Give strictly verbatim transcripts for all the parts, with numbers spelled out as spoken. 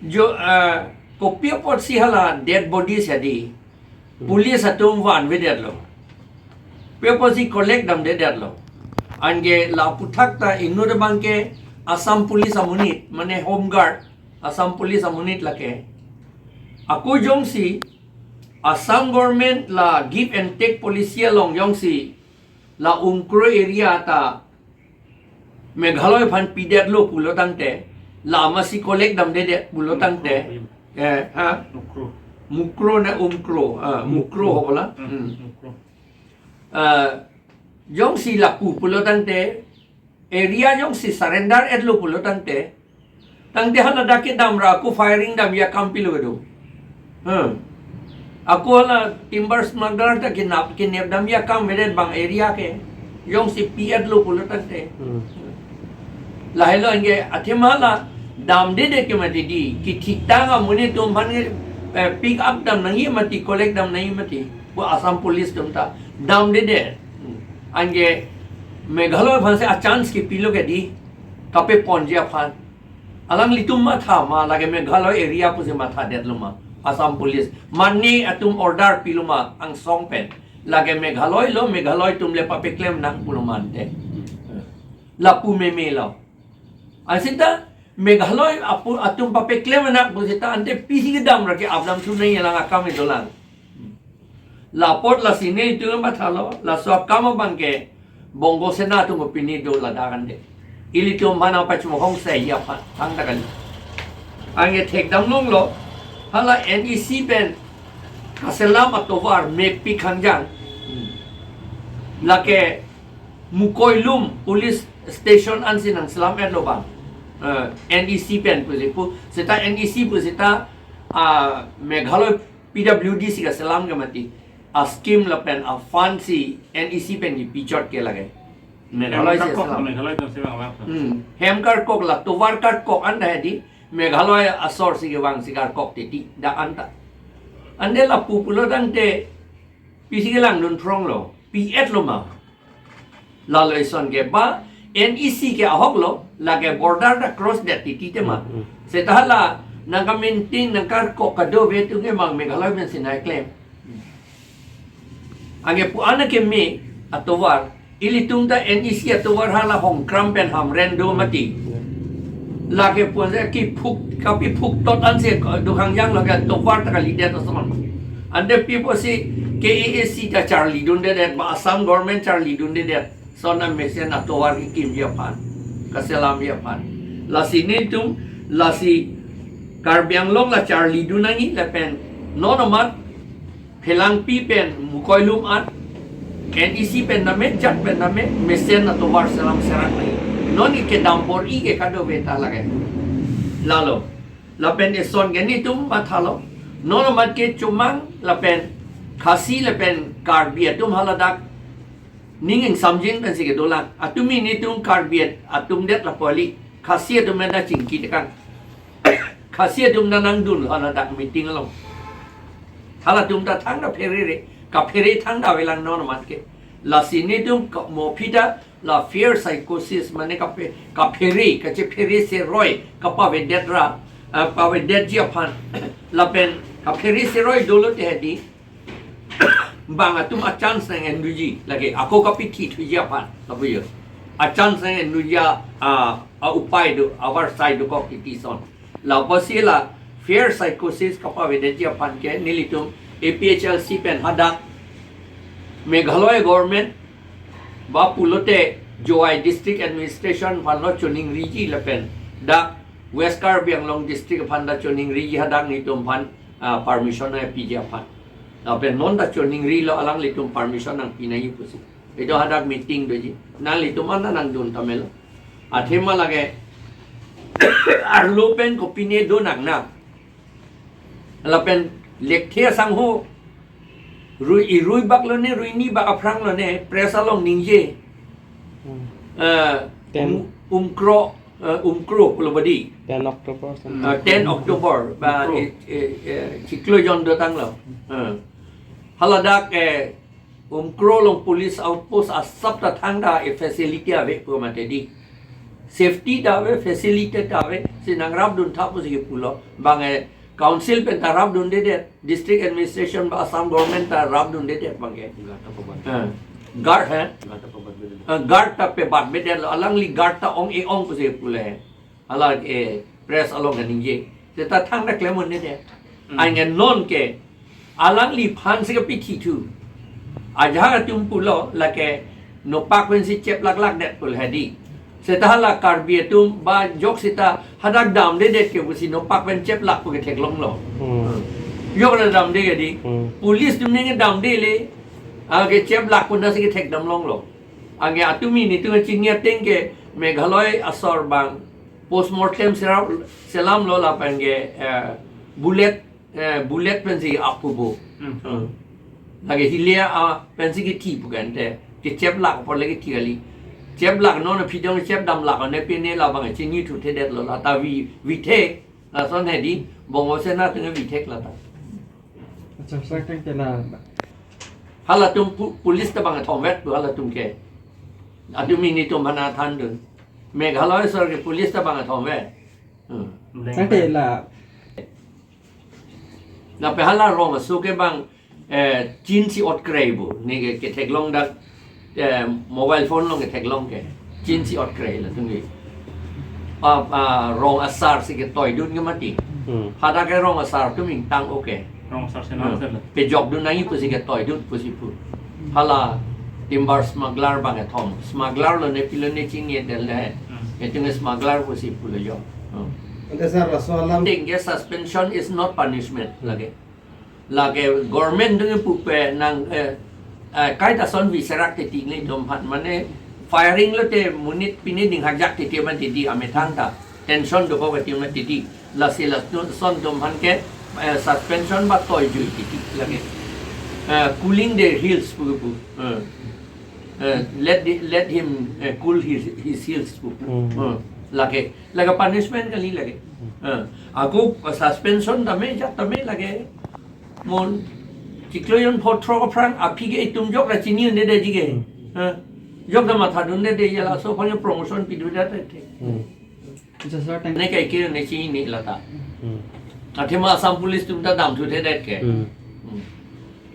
Jo, ah, kopi apotsi hala dead bodies hadi. Hmm. Police atum vanvedetlo. Kopi apotsi collect damdedetlo. Anke la aphuthak ta inut abangke Assam Police amonit, mane Home Guard, Assam Police amonit lake. Ako jongsi Assam government la give and take policy along jongsi la Umkro area ta Meghalaya aphan pidetlo pulo tangte, la amatsi collect damdedet pulo tangte, Mukro, eh, ha? Mukro. Mukro na Umkro, ah, Mukro Mukro. Ho bola. Hmm, Hmm. Mukro. Ah, jongsi lapu pulo tangte, area jongsi surrender etlo pulo tangte, tangte hala dak kedam ra ako firing damji akam pilo kedo. Hmm. Ako hala timber smuggler ta kinap, kinep damji akam vedet bang area ke. Jongsi pi-etlo pulo tangte. Hmm. Lahelo anke athema la damdedet ke mati di. Kithik tang amonit atum aphan ke, eh, pick up dam nangji mati, collect dam nangji mati. Bo Assam Police atum ta damdedet. Hmm. Anke Meghalaya aphansi a-chance kepilo ke di. Kapeponji aphan. Alanglitum matha ma, lake Meghalaya area pusi mathadetlo ma, Assam Police. Mane atum order pilo ma, angsong pen. Lake Meghalaya lo, Meghalaya atum le papeklem nang pulo ma ante. Lapu memelo. Asita, Meghalaya apu-, atum papeklem nang pusita, ante pisi kedam ra ke-ap damthu nangji alang akam kedolang. La apot lasi nelitum mathalo, laso akam abangke Bongo Sena atum pini do ladak ante. Ilitum mana pachmohong se ya pa, thangta kali. Anke thekdam longlo, hala N E C pen kaselam atovar mepik hangjang. Hmm. Lake Mukoilum Police Station ansi nangselam-etlo bang. Eh, N E C pen pusi pu, seta N E C pusita, ah, Meghalaya P W D si kaselam ke mati. A-scheme lapen a-fund si N E C pen kipichot ke lake. Meghalaya si Hem karkok, selam. Meghalaya atum selam lang. Hmm. Hem karkok la tovar karkok anta hedi. Meghalaya asor si kevang si karkok titi dak anta. Ante lapu pulo tangte pisi kelangdun thronglo. Pi-etlo ma. Lalo ison ke ba N E C ke ahoklo, lake border ta cross det titi tema. Hmm, hmm. Seta hala nangkamenting nangkarkok kadokave atum ke mang Meghalaya pensi nangklem. Anke pu-an akeme atovar, ilitum ta N E C atovar hala Hongkram pen Hamren do mati. Lake pusi kiphuk, kapiphuk tot ansi do hangjang lake atovar ta kalidet ason. Ante pi pusi K A A C ta charlidundedet, ba Assam government charlidundedet. Son amesen atovar kekimji aphan, kaselamji aphan. Lasi nelitum, lasi Karbi Anglong la charlidun nangji lapen non amat Phelangpi pen Mukoilum an, N E C pen name, jat pen name, mesen atovar selam serang nangji. Non ke kedam bor-i ke kadokave ta lake. Lalo. Lapen eson ke nelitum mathalo. Non amat ke Chomang lapen Khasi lapen Karbi atum haladak ning ingsamjin pensi kedolang. Atumi nelitum Karbi atum det lapu kali. Khasi atum anta chingki tekang. Khasi atum ta nangdun haladak meeting along. Halatum ta thangta pherere, kaphere thangta avelang non amat ke. Lasi nelitum ka-, mo aphi ta la fear psychosis mane kaphe-, kaphere, kachephere seroi, kapavedet ra, ah, pavedetji aphan. Lapen kaphere seroi dolo te hedi. Bang atum a-chance nang-enduji, lake ako kapithi thuji aphan, kapuyo. A-chance nang-enduji a, a, a-upai do, avarsai dokok titi son. La apotsi la fear psychosis kapavedetji aphan ke nelitum A P H L C pen hadak Meghalaya government ba pulote Jowai District Administration aphanlo choningriji lapen dak West Karbi Anglong District aphan ta choningriji hadak nelitum aphan, ah, permission nangpiji aphan. Lapen non ta choningrilo alanglitum permission nangpi nangji pusi. Itum hadak meeting doji. Nanglitum anta nangdun tame lo. Athema lake arlo pen kopine do nang na. Lapen lekthe asangho rui, irui bak lone, rui ni bak aphrang lone, press along ningje. Hmm. Eh, Ten. Um-, Umkro, eh, Umkro pulo badi. Ten October, hmm, Ten October, ba, Umkro. Eh, eh, eh, chiklo jon dotanglo. Hmm. Eh. Haladak, eh, Umkro along police outpost asap ta thangta, eh, facility ave pu mati di. Safety ta ave, facility ta ave, si nangrapdun tha pusi kepulo. Bang, eh, council pen ta rapdundedet, district administration ba Assam government ta rapdundedet bang ke. Guard ta pabat. Eh, guard, eh? Guard ta pabat bedet. Eh, guard ta pabat bedet lo, alangli guard ta ong-e-ong pusi pule. Hala, eh, press along kaningje. Seta thangta klemdundedet. Hmm. Anke non ke, alangliphan si kepi thithu. Ajahak atum pulo, lake nopak pensi cheplak lakdet pulo hedi. Seta hala Karbi atum ba jok seta hadak damdedet ke pusi nopak pen cheplak pu ketheklonglo. Hmm. Jok la damde ke di. Hmm. Police atum neng damde le. Anke cheplak pu nasi kethekdamlonglo. Anke atum ini tu chini ateng ke Meghalaya asor bang postmortem selam, selamlo lapen ke, eh, bullet, eh, bullet pensi aphubo. Hmm. Hmm. Lake hilia a pensi kethi pu ke ante. Kecheplak apor lake thi kali. Cheplak non aphi dong chepdamlak ne pine labang chinithudetlo, lata vi, vithek. Lason hedi, Bongo Sena atum vithek lata. Acha, sir, thank you la. Halatum pu-, police ta bang thomvet pu halatum ke. Atum ini atum mana thandun. Meghalaya asor ke police ta bang thomvet. Hmm. Thank you la. Lapen hala rong aso ke bang, eh, chinsi ot krei bo. Ne ke, ketheklong dak, eh, mobile phone along ketheklong ke. Chinsi ot krei latum ke. Pa, pa, rong asar si ketoidun ke mati. Hmm. Hadak ke rong asar atum ingtang oke. Rong asar si Hmm. nang sel. Pejokdun nangji pusi ketoidun pusi pu. Hala timber smuggler bang kethom. Smuggler lo ne pilo ne chinine del de. Hmm. Itum smuggler pusi pulo jo. Hmm. Ante sir, laso alam. Think ke suspension is not punishment lake. Lake government atum pupe nang, eh, eh, kaita ason vi serak titi nelitum aphan mane firing lote monit pine dinghakjak titi aphan titi amethang ta tension dokok titi aphan titi. Lasi lason atum aphan ke, eh, suspension ba toijui titi lake. Eh, cooling their heels pu pu. Eh. Eh, let the, let him, eh, cool his, his heels pu. Hmm. Eh, lake, lake punishment kali lake. Eh, ako suspension tame, jat tame lake. Mon, chiklo jon pho throk aphrang aphi ke itum jok ra chinidunde ji ke. Hmm. Eh, jok ra mathadunde, ya laso aphan promotion pidunde te. Hmm. Acha, sir, thank Ne kaiketa ne chini lata. Hmm. Athema Assam Police atum ta damthuthedet ke. Hmm. Hmm.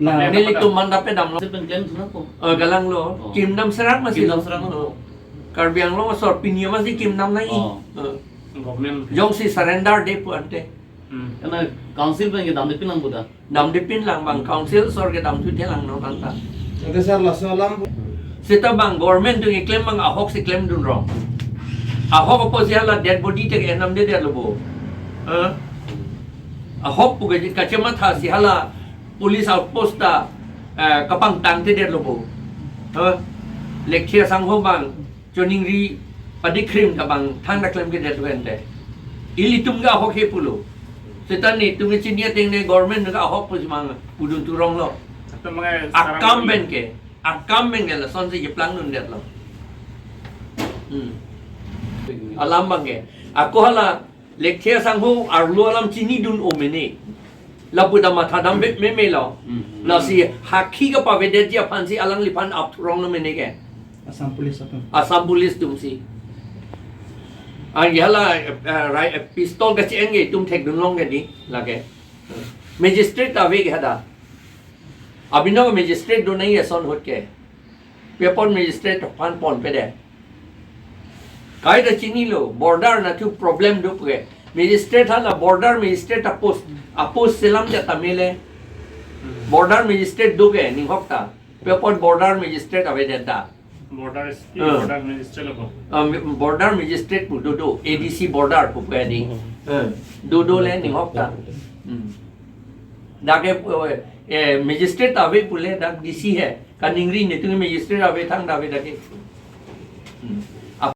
La Nelitum aphan ta pedamlo. Sir, pen claim suna ko? Eh, galang lo. Oh. Kimdam serak masi Kimdam lo. Serak lo. Oh. Karbi Anglong asor pini masi kimdam nangji. Oh. Eh. Government. Jongsi surrender de pu ante. Hmm. Karena council pen kedamde pinlang buta. Damde pinlang bang council asor ke damthuthelang nang tanta. Ante sir, laso alam. Seta bang government atum keklem bang ahok si klemdun rong. Ahok apotsi hala dead body te ke-endamdedetlo bo. Eh? Ahok pu ke kachematha si hala police outpost ta, eh, kapangtangtedetlo bo. Eh? Lekthe asangho bang choningri padikhrim ta bang thangta klemkledet pu ante. Ilitum ke ahok he pulo. Seta nelitum chini ateng ne government ke ahok pusi mang pudun thurong lo. Akam pen ke, akam pen ke lasonsi cheplangdundetlo. Hmm. Alam bang ke. Ako hala lekthe asangho arlo alam chinidun omene. Lapu ta mathadam be meme lo. Hmm. Lasi hakhi kapavedetji aphansi alangliphan apthuronglo mene ke. Assam Police atum. Assam Police atumsi. Anke hala, eh, rai-, eh, pistol kachi-en ke itum thekdunlong ke di lake. Magistrate ave ke hadak. Abinong magistrate do nangji ason ahut ke. Pi apot magistrate aphan ponpedet. Kaita chinilo, border nathu problem do pu ke. Magistrate hala border magistrate apost, apost selam ja tamele. Border magistrate do ke, ninghok ta. Pi apot border magistrate avedet ta. Border S P, Ah. Border magistrate lo. Ah, mi-, border magistrate pu do do, A D C border pu pu ni. Hmm. Eh, do do le ninghok ta. Hmm. Dak ke, eh, eh, magistrate ave pule dak D C he. Kaningri netum magistrate ave thangta ave dak ke. Hmm.